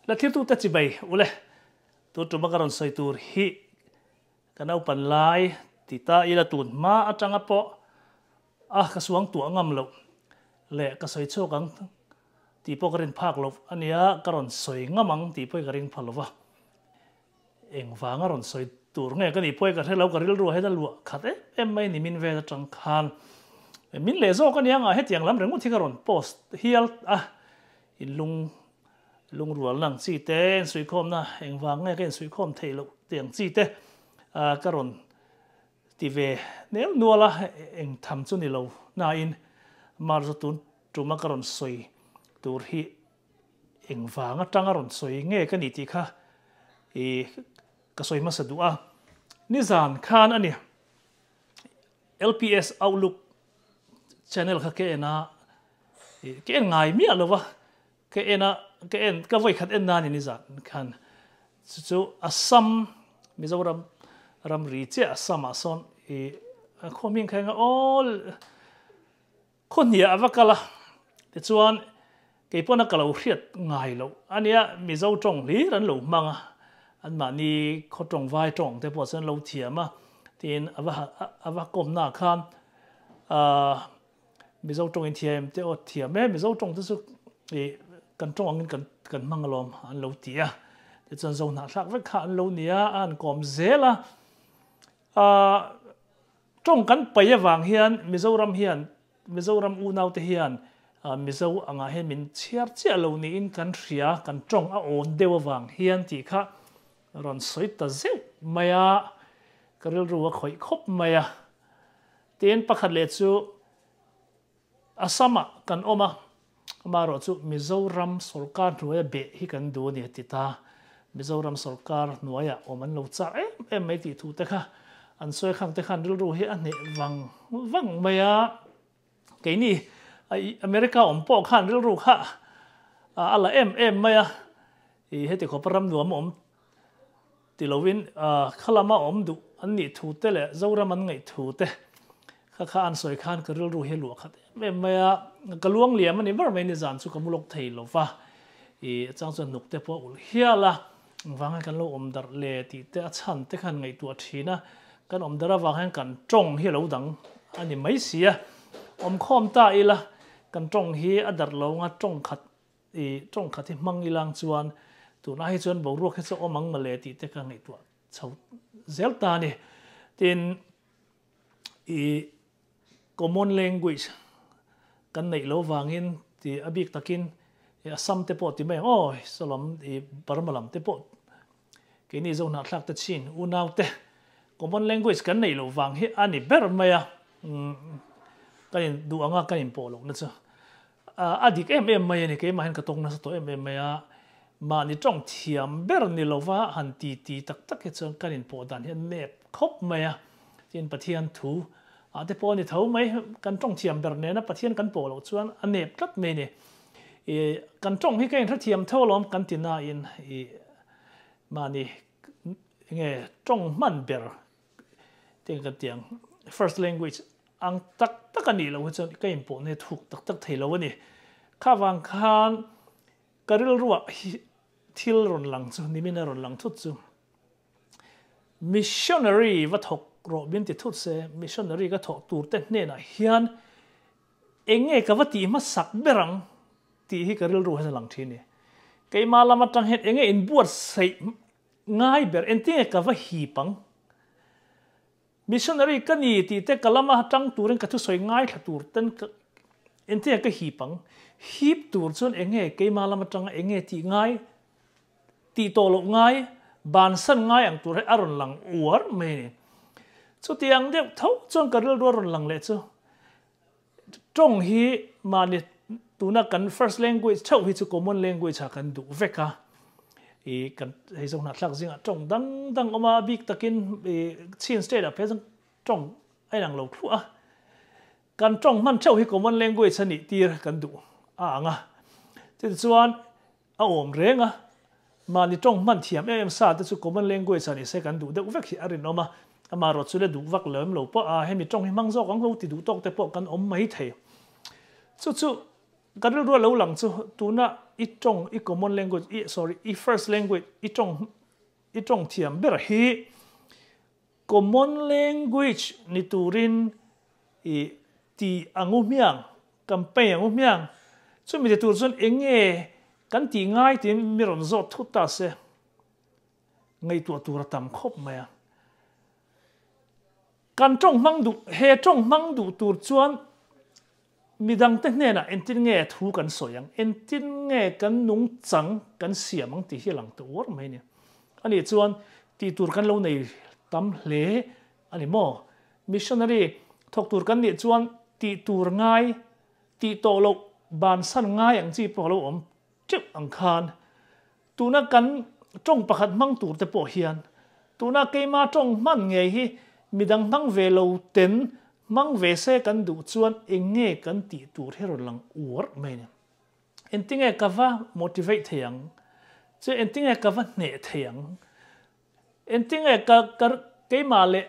La thiltute chibai ule, tun tuma ka rawn sawi tur hi ka naupan lai ti ta ila tun hma atanga pawh a ka suang tuah ngam loh leh ka sawi chhuak ang tih pawh ka rin phak loh ania, ka rawn sawi ngam ang tih pawh hi ka ring pha lova. Engvanga rawn sawi tur nge ka nih pawh hi ka hre lo, ka rilru ah hian a luah khat em em mai ni min vel atang khan. Min leh zawk ania ngah hetiang lam ringawt hi ka rawn post hial a, in lung lungrual na ang chi te, insuihkhawmna engvang nge ka insuihkhawm theih loh tih ang chi te ka rawn ti ve nel nual a, eng tham chu ni lo nain March a tun tuma ka rawn sawi tur hi Engvang atanga rawn sawi nge ka ni tih kha i ka sawi hmasa duh a. Nizan khan a ni. LPS Outlook channel kha ka en a, ka en ngai miah lo va, ka en a, ka en, ka vawi khat en na a ni nizan khan. Chu chu Assam, Mizoram ramri chiah Assam ah sawn i khaw hming kha eng a aw. Khaw hniah a va kal a, tichuan kei pawn a ka lo hriat ngai loh a nia, Mizo tawng hlir an lo hmang a, anmahni khaw tawng vai tawng te pawh chuan an lo thiam a, tiin a va a va kawmna ah khan aah Mizo tawng in thiam em te aw thiam e, Mizo tawng te chu ih kan tawng angin kan kan hmang alawm an lo ti a, tichuan Zohnahthlak vek kha an lo ni a, a han kawm zel a, aah. Tawng kan pai avang hian Mizoram hian Mizoram unaute hian Mizo angah hian min chhiar chiah lo niin kan hria, kan tawng a awn deuh avang hian tih kha rawn sawi ta zeuh mai a, ka rilru a khawih khawp mai a. Tin, pakhat leh chu Assam-ah kan awm a, amaherawh chu Mizoram sorkar hnuaia beh hi kan duh a ni a ti ta. Mizoram sorkar hnuaiah awm an lo chak em em mai tih thu te kha an sawi khang te khan rilru hi a hneh vang vang mai a. Keini America awm pawh khan rilru kha a la em em mai a, i heti khawpa ram nuam awm Ti loin kha lama awm duh an nih thu te leh Zoram an ngaih thu te kha kha an sawi khan ka rilru hi a luah khat em em mai a, ka luang liam a ni ber mai nizan chu ka mu lawk thei lo va, i a chang chuan hnuk te pawh a ulh hial a, engvang hian kan lo awm darh le tih te a chhan te khan ngaihtuah thin a, kan awm darh avang hian kan tawng hi a lo dang a ni mai si a, awmkhawm ta ila kan tawng hi a darh lo anga tawng khat I tawng khat hi hmang ilang chuan tunah hi chuan boruak hi chu awm ang mawle tih te ka ngaihtuah chho zel ta a ni. Tin, i common language kan neih lo vangin ti a bik takin i Assam te pawh ti mai ang aw saw lam i Burma lam te pawh keini Zohnahthlak te chin unau te common language kan neih loh vang hi a ni ber mai a, kan in duh anga kan inpawh lohna chu. A dik em em mai a ni, keimah hian ka tawng nasa tawh em em mai a, mahni tawng thiam ber ni lova han ti ti tak tak hi chuan kan inpawh dan hi a nep khawp mai a, tin Pathian thu ah te pawh a ni tho mai, kan tawng thiam ber nena Pathian kan pawh loh chuan a nep tlat mai a ni. I kan tawng hi ka inhrethiam tho alawm kan ti nain i mahni enge tawng hman ber Tiang kan ti ang, first language ang tak tak a nih loh hi chuan ka inpawhna hi thuk tak tak thei lo a ni. Kha vang khan ka rilruah hi thil rawn lang chu, nimin a rawn lang thut chu, missionary va thawk rawh min ti thut se, missionary ka thawh tur te hnenah hian eng nge ka va tih hmasak ber ang tih hi ka rilru hian a lang thin a ni. Keimah lam atang hian eng nge inbuatsaih Ngai ber, engtinge ka va hip ang? Missionary ka ni tih te ka lama tang turin ka thusawi ngaithla tur ten ka engtinge ka hip ang? Hip tur chuan enge keima lam atanga enge tih ngai, tih tawh loh ngai, bansan ngai ang tur hi a rawn lang uar mai a ni. Chutiang deuh tho chuan ka rilru a rawn lang leh chu. Tawng hi mahni tuna kan first language theuh hi chu common language ah kan duh vek a, i kan hei zawng hnahthlak zingah tawng dang dang awm a, bik takin i Chin state ah phei chuan tawng a inang lo thluah a, kan tawng hman theuh hi common language a nih tir kan duh a ang a, chutichuan A awm reng a, mahni tawng hman thiam em em sa te chu common language ah ni se kan duh deuh vek hi a rinawm a, amaherawh chu le duh vak lem lo pawh a, hemi tawng hi hmang zawk ang lo ti duh tawk te pawh kan awm mai thei. Chu chu kan rilru a lo lang chu tuna. i tawng, i common language, i sorry, i first language, i tawng, i tawng thiam ber hi common language ni turin i ti angu hmiang, campaign angu hmiang. Chumi ti tur chuan eng nge kan tih ngai tiin mi rawn zawt thut ta se, ngaihtuah tur a tam khawp mai a. Kan tawng hmang duh, he tawng hmang duh tur chuan midangte hnenah entin nge thu kan sawi ang, entin nge kan nungchang kan siam ang tih hi a lang ta uar mai a ni. A nih chuan tih tur kan lo nei tam hle a ni maw? Missionary thawk tur kan nih chuan tih tur ngai, tih tawh loh bansan ngai ang chi pawh a lo awm teuh ang khan Tuna kan tawng pakhat hmang tur te pawh hian tuna keima tawng hman ngei hi midang hmang ve lo ten hmang ve se kan duh chuan eng nge kan tih tur hi rawn lang uar mai a ni. Engtinge ka va motivate thei ang che, engtinge ka va hneh thei ang, engtinge ka ka keimah leh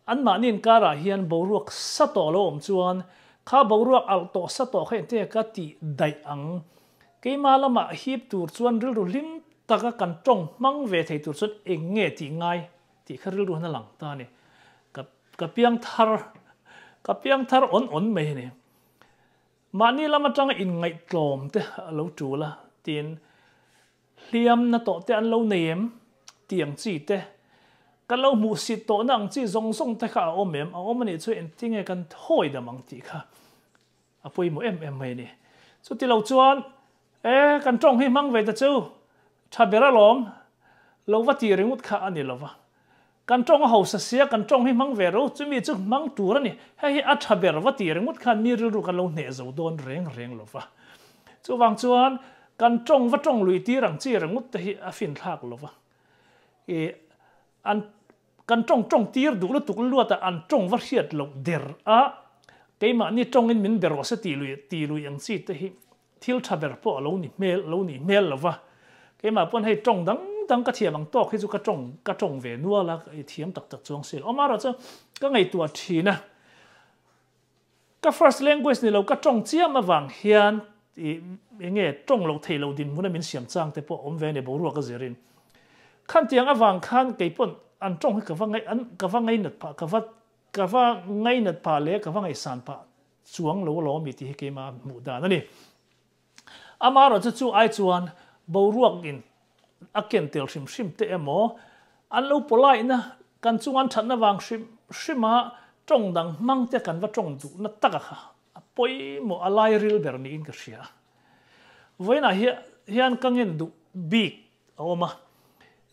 Anmahni inkarah hian boruak sa tawh lo awm chuan kha boruak alh tawh sa tawh kha engtinge ka tih daih ang? Keima lamah hip tur chuan rilru hlim taka kan tawng hmang ve thei tur chuan eng nge tih ngai tih kha rilru han a lang ta a ni. Ka ka piang thar ka piang thar awn awn mai a ni. Mahni lam atanga inngaihtlawm te a lo tul a tiin Hliamna tawh te an lo nei em? Tih ang chi te. Kan lo hmuhsit tawhna ang chi zawng zawng te kha a awm em? A awm a nih chu engtinge kan thawi dam ang tih kha a pawimawh em em mai a ni. Chuti lo chuan, E, kan tawng hi hmang ve ta chu, tha ber alawm, lo va tih ringawt kha a ni lo va. Kan tawng a hausa sia, kan tawng hi hmang ve ro, chumi chu hmang tur a ni. Hei hi a tha ber va ti ringawt khan mi rilru kan lo hneh zo dawn reng reng lo va. Chuvang chuan kan tawng va tawng lui tir ang chi ringawt te hi a fin thlak lo va. I an kan tawng tawng tir duh lutuk luat a an tawng va hriat loh der a, keimahni tawngin min be rawh se tih lui tih lui ang chi te hi Thil tha ber pawh a lo ni hmel, lo nih hmel lo va. Keimah pawn hei tawng dang dang ka thiam ang tawk hi chu ka tawng, ka tawng ve nual a, i thiam tak tak chuang si lo. Amaherawh chu ka ngaihtuah thin a, ka first language ni lo ka tawng chiam avang hian i enge tawng loh theih loh dinhmun a min siam chang te pawh awm ve a ni boruak a zirin. Khantiang avang khan kei pawn an tawng hi ka va ngaih, an ka va ngainat phah, ka va ka va ngainat phah leh ka va ngaihsan phah Chuang lo alawm i tih hi keimah hmuh dan a ni. Amaherawhchu chu ai chuan boruak in a ken tel hrim hrim te emaw, an lo pawlaihna kan chunga an thatna vang hrim hrima tawng dang hmang te kan va tawng duhna taka kha a pawimawh a lairil ber niin ka hria. Vawiinah hian ka ngen duh bik a awm a.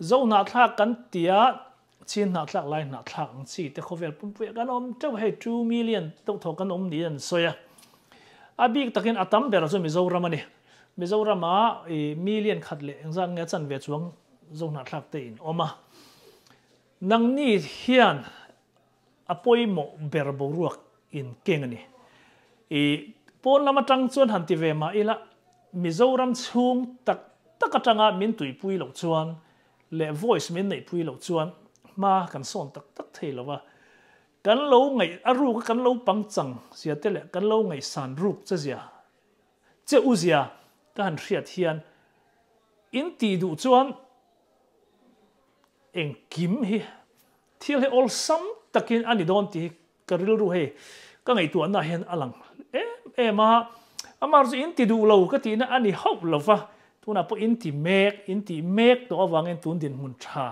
Zo hnahthlak kan tia, Chin hnahthlak lai hnahthlak ang chi te khawvel pumpuiah kan awm teuh hei 2 million deuh thaw kan awm niin an sawi a. A bik takin a tam ber chu Mizoram a ni. Mizorama i million khat leh engzat nge a chanve chuang Zo hnahthlak te in awm a. Nangni hian a pawimawh ber boruak in keng a ni. I pawn lam atang chuan han ti ve mah ila, Mizoram chhung tak tak atanga min tuipui loh chuan leh voice min neihpui loh chuan hma kan sawn tak tak thei lo a. Kan lo ngaih a ruk a kan lo pangchang zia te leh kan lo ngaihsan ruk che zia che u zia ka han hriat hian in tih duh chuan engkim hi Thil hi awlsam takin a ni dawn tih hi ka rilru hei ka ngaihtuahna ah hian a lang em em a, amah chu in ti duh lo ka tihna a ni hauh lo va, tunah pawh in ti mek, in tih mek tawh avangin tun dinhmun tha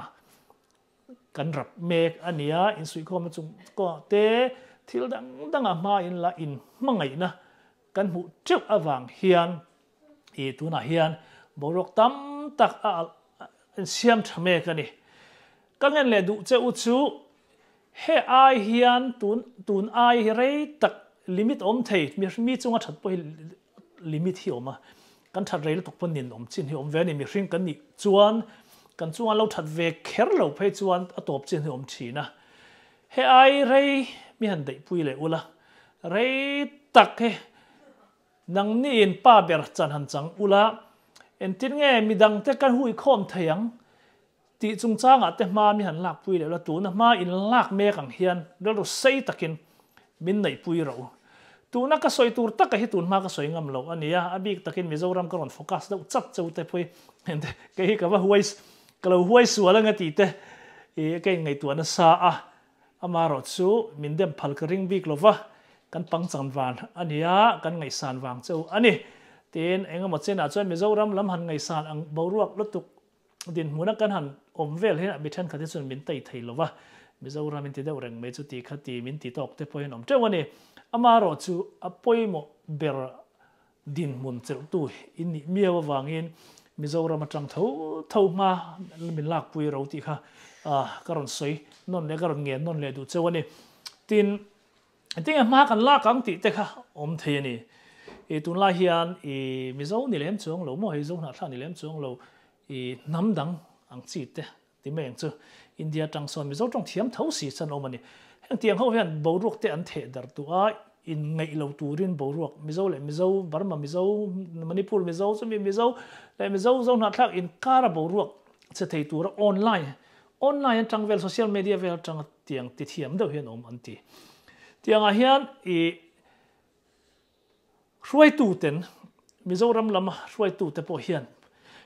kan rap mek a nia, insuihkhawmna chung kawngah te thil dang dangah hma in la inhmangaihna kan hmuh teuh avang hian i tunah hian boruak tam tak a alh insiam tha mek a ni. Ka ngen leh duh che u chu he ai hian tun tun ai hi rei tak limit awm thei mi mi chunga that pawh hi limit hi awm a, kan that rei lutuk pawn nin awm chin hi awm ve a ni mihring kan nih chuan kan chunga lo that ve kher lo phei chuan a tawp chin hi awm thin a. He ai rei mi han daihpui leh ula rei tak hi Nangni in pa ber chan han chang ula, entir nge midangte kan hui khawm thei ang tih chungchangah te hma mi han lakpui leh ula, tuna hma in lak mek ang hian rilru sei takin min neihpui rawh u. Tuna ka sawi tur taka hi tun hma ka sawi ngam lo a nia, a bik takin Mizoram ka rawn focus deuh chat cheu te pawhi kei hi ka va huai ka lo huai sual anga tih te i ka inngaihtuah nasa a, amaherawh chu min dem phal ka ring bik lova, kan pangchan van a nia, kan ngaihsan vang cheu a ni. Tin, engemaw chenah chuan Mizoram lam han ngaihsan ang boruak lutuk Dinhmuna kan han awm vel hian mi thenkhat hi chuan min tei thei lo va, Mizoram in ti deuh reng mai chu ti kha ti min ti tawk te pawhin awm teuh a ni. Amaherawh chu a pawimawh ber dinhmun chelhtu in nih miau avangin Mizoram atang tho tho hma min lakpui ro tih kha ka rawn sawi nawn leh ka rawn ngen nawn leh duh cheu a ni. Tin, Engtinge hma kan lak ang tih te kha awm thei a ni. I tunlai hian i Mizo ni lem chuang lo maw hei Zo hnahthla ni lem chuang lo i hnam dang ang chi te ti mai ang chu. India tang sawn Mizo tawng thiam tho si chuan awm a ni. Heng tiang ho hian boruak te an theh dar duh a, in ngaih lo turin boruak Mizo leh Mizo, Burma Mizo, Manipur Mizo, chumi Mizo leh Mizo Zo hnahthlak inkara boruak che thei tura online Online atang vel, social media vel atanga tiang ti thiam deuh hian awm an ti. Tiangah hian i hruaitu ten, Mizoram lama hruaitu te pawh hian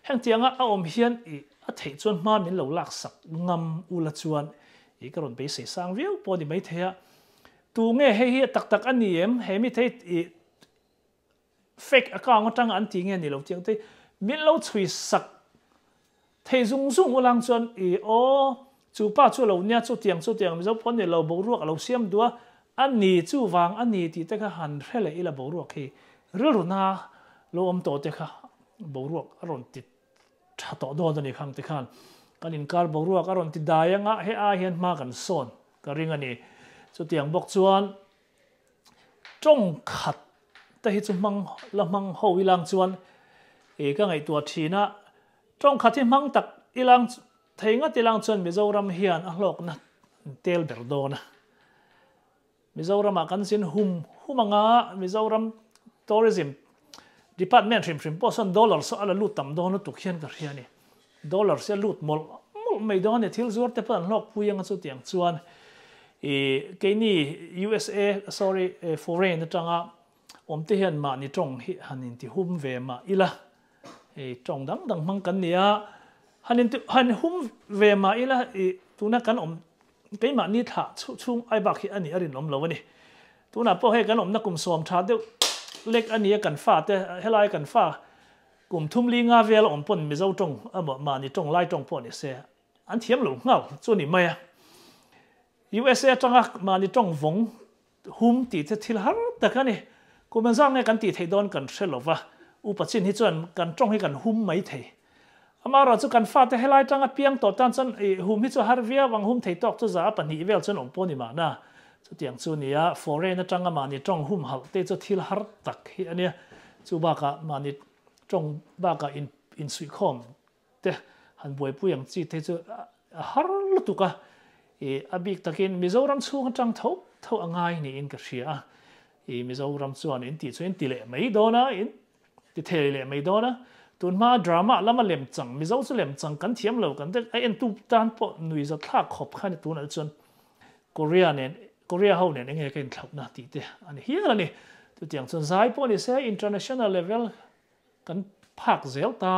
heng tianga a awm hian i a theih chuan hma min lo laksak ngam ula chuan i ka rawn beisei sang viau pawh a ni maithei a. Tu nge hei hi tak tak a ni em? He mi thei i Fake account atang an ti nge ni lo tiang te min lo chhui sak thei zung zung ulang chuan i aw chu pa chu lo nia chu tiang chu tiang mizo pawn ni lo boruak a lo siam duh a a ni chu vang a ni tih te kha han hre leh ila boruak hi rilru na lo awm tawh te kha boruak a rawn ti tha tawh dawn a ni khang te khan kan inkar boruak a rawn ti dai anga he ai hian hma kan sawn ka ring a ni chutiang bawk chuan Tawng khat te hi chu hmang la hmang ho ilang chuan i ka ngaihtuah thin a, tawng khat hi hmang tak ilang thei ngat ilang chuan Mizoram hian a hlawkna tel ber dawn a. Mizoramah kan zin hum hum anga Mizoram Tourism Department hrim hrim pawh sawn dollar saw a la lut tam dawn lutuk hian ka hria a ni. Dollar sia lut mawlh mawlh mai dawn a ni, thil zuar te pawh an hlawk pui anga chutiang chuan i keini USA sorry foreign atanga awm te hian mahni tawng hi han inti hum ve mah ila hei tawng dang dang hmang kan ni a, han inti han hum ve mah ila i tuna kan awm keimahni thlah chhung ai bak hi a nih a rinawm lo a ni. Tunah pawh hei kan awmna kum sawm tha deuh lek a ni a kan fa te helai kan fa Kum thum li nga vel awm pawn Mizo tawng emaw mahni tawng lai tawng pawh ni se an thiam lo nghal chu ni mai a. USA atanga mahni tawng vawng hum tih te thil har tak a ni. Kum engzat nge kan tih theih dawn kan hre lo va, upa chin hi chuan kan tawng hi kan hum mai thei. Amaherawh chu kan fate helai tanga piang tawh tan chuan ih hum hi chu har viau ang, hum thei tawk chu za a pahnih vel chuan awm pawh ni mahna. Chutiang chu nia foreign atanga mahni tawng hum halh te chu thil har tak hi a nia. Chu bakah mahni tawng bakah in insuihkhawm te han buaipui ang chi te chu a har lutuk a. Ih a bik takin Mizoram chhung atang tho tho a ngai niin ka hria a. Ih Mizoram chuan in tih chu in ti leh mai dawn a, in ti thei leh mai dawn a. Tun hma drama lama lemchang Mizo chu lemchang kan thiam lo kan a entu tan pawh nuihzat thlak khawp kha ni tunah chuan Korea nen Korea ho nen enge ka inthlauhna tih te a ni hial a ni. Chutiang chuan zai pawh ni se international level kan phak zel ta.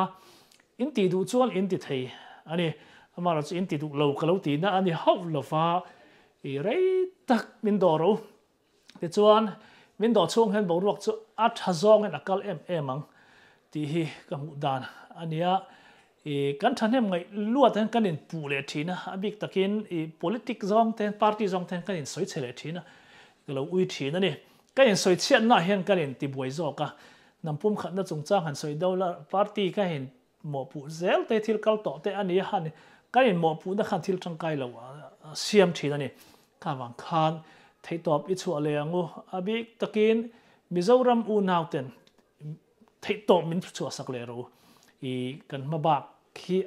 In tih duh chuan in ti thei a ni. Amaherawhchu in ti duh lo ka lo tihna a ni hauh lova i rei tak min dawr u. Tichuan min dawh chhung hian boruak chu a tha zawngin a kal em em ang tih hi ka hmuh dan a ni a. I kan thahnem ngaih luat hian kan inpuh leh thin a, a bik takin i politic zawng te hian party zawng te hian kan insawi chhe leh thin a, ka lo ui thin a ni. Kan insawi chhiatna hian kan intibuai zawk a, hnam pumkhatna chungchang han sawi do la party ka in mawhpuh zel te thil kal tawh te a ni a, han kan inmawhpuhna khan thil tangkai lo a siam thin a ni. Kha vang khan theihtawp i chhuah leh ang u, a bik takin Mizoram unauten Theihtawp min chhuahsak leh ro i kan hma bak hi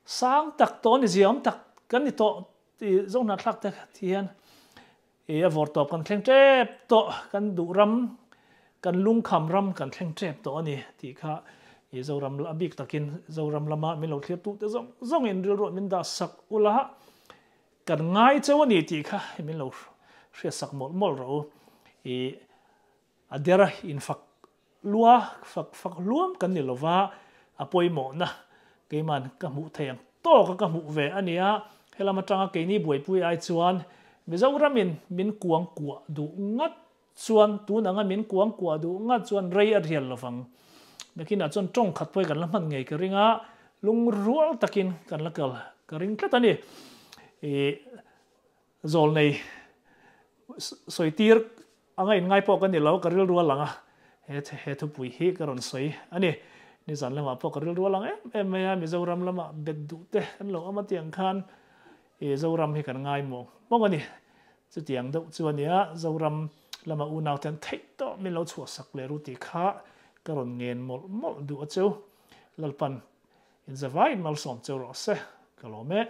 sang tak tawh ni ziaawm tak kan ni tawh ti zo hnahthlak te ti hian i a vawr tawp kan thleng tep tawh kan duh ram kan lungkham ram kan thleng tep tawh a ni tih kha i Zoram a bik takin Zoram lama min lo thlir tu te zawng zawng in rilruah min dah sak ula kan ngai cheu a ni tih kha min lo hriatsak mawlh mawlh rawh u i. A dera infak lua fak fak hluam kan ni lova, a pawimawhna keiman ka hmuh thei ang tawka ka hmuh ve a nia. Helam atanga keini buaipui ai chuan Mizoramin min kuang kuah duh ngat chuan tun anga min kuang kuah duh ngat chuan rei a rial lovang. Nakinah chuan tawng khat pawh hi kan la hman ngei ka ring a, lungrual takin kan la kal ka ring tlat a ni. Ih Zawlnei sawitir anga inngai pawh ka ni lo, ka rilru a lang a, he he thupui hi ka rawn sawi a ni. Nizan lamah pawh ka rilru a lang em em mai a, Mizoram lamah bet duh te an lo awm a tiang khan i Zoram hi kan ngaimawh hmawng a ni. Chutiang deuh chu a nia, Zoram lama unau te an theih tawh min lo chhuahsak leh ru tih kha ka rawn ngen mawlh mawlh duh a cheu. Lalpan inzavaiin malsawm cheu rawh se, ka lawm e.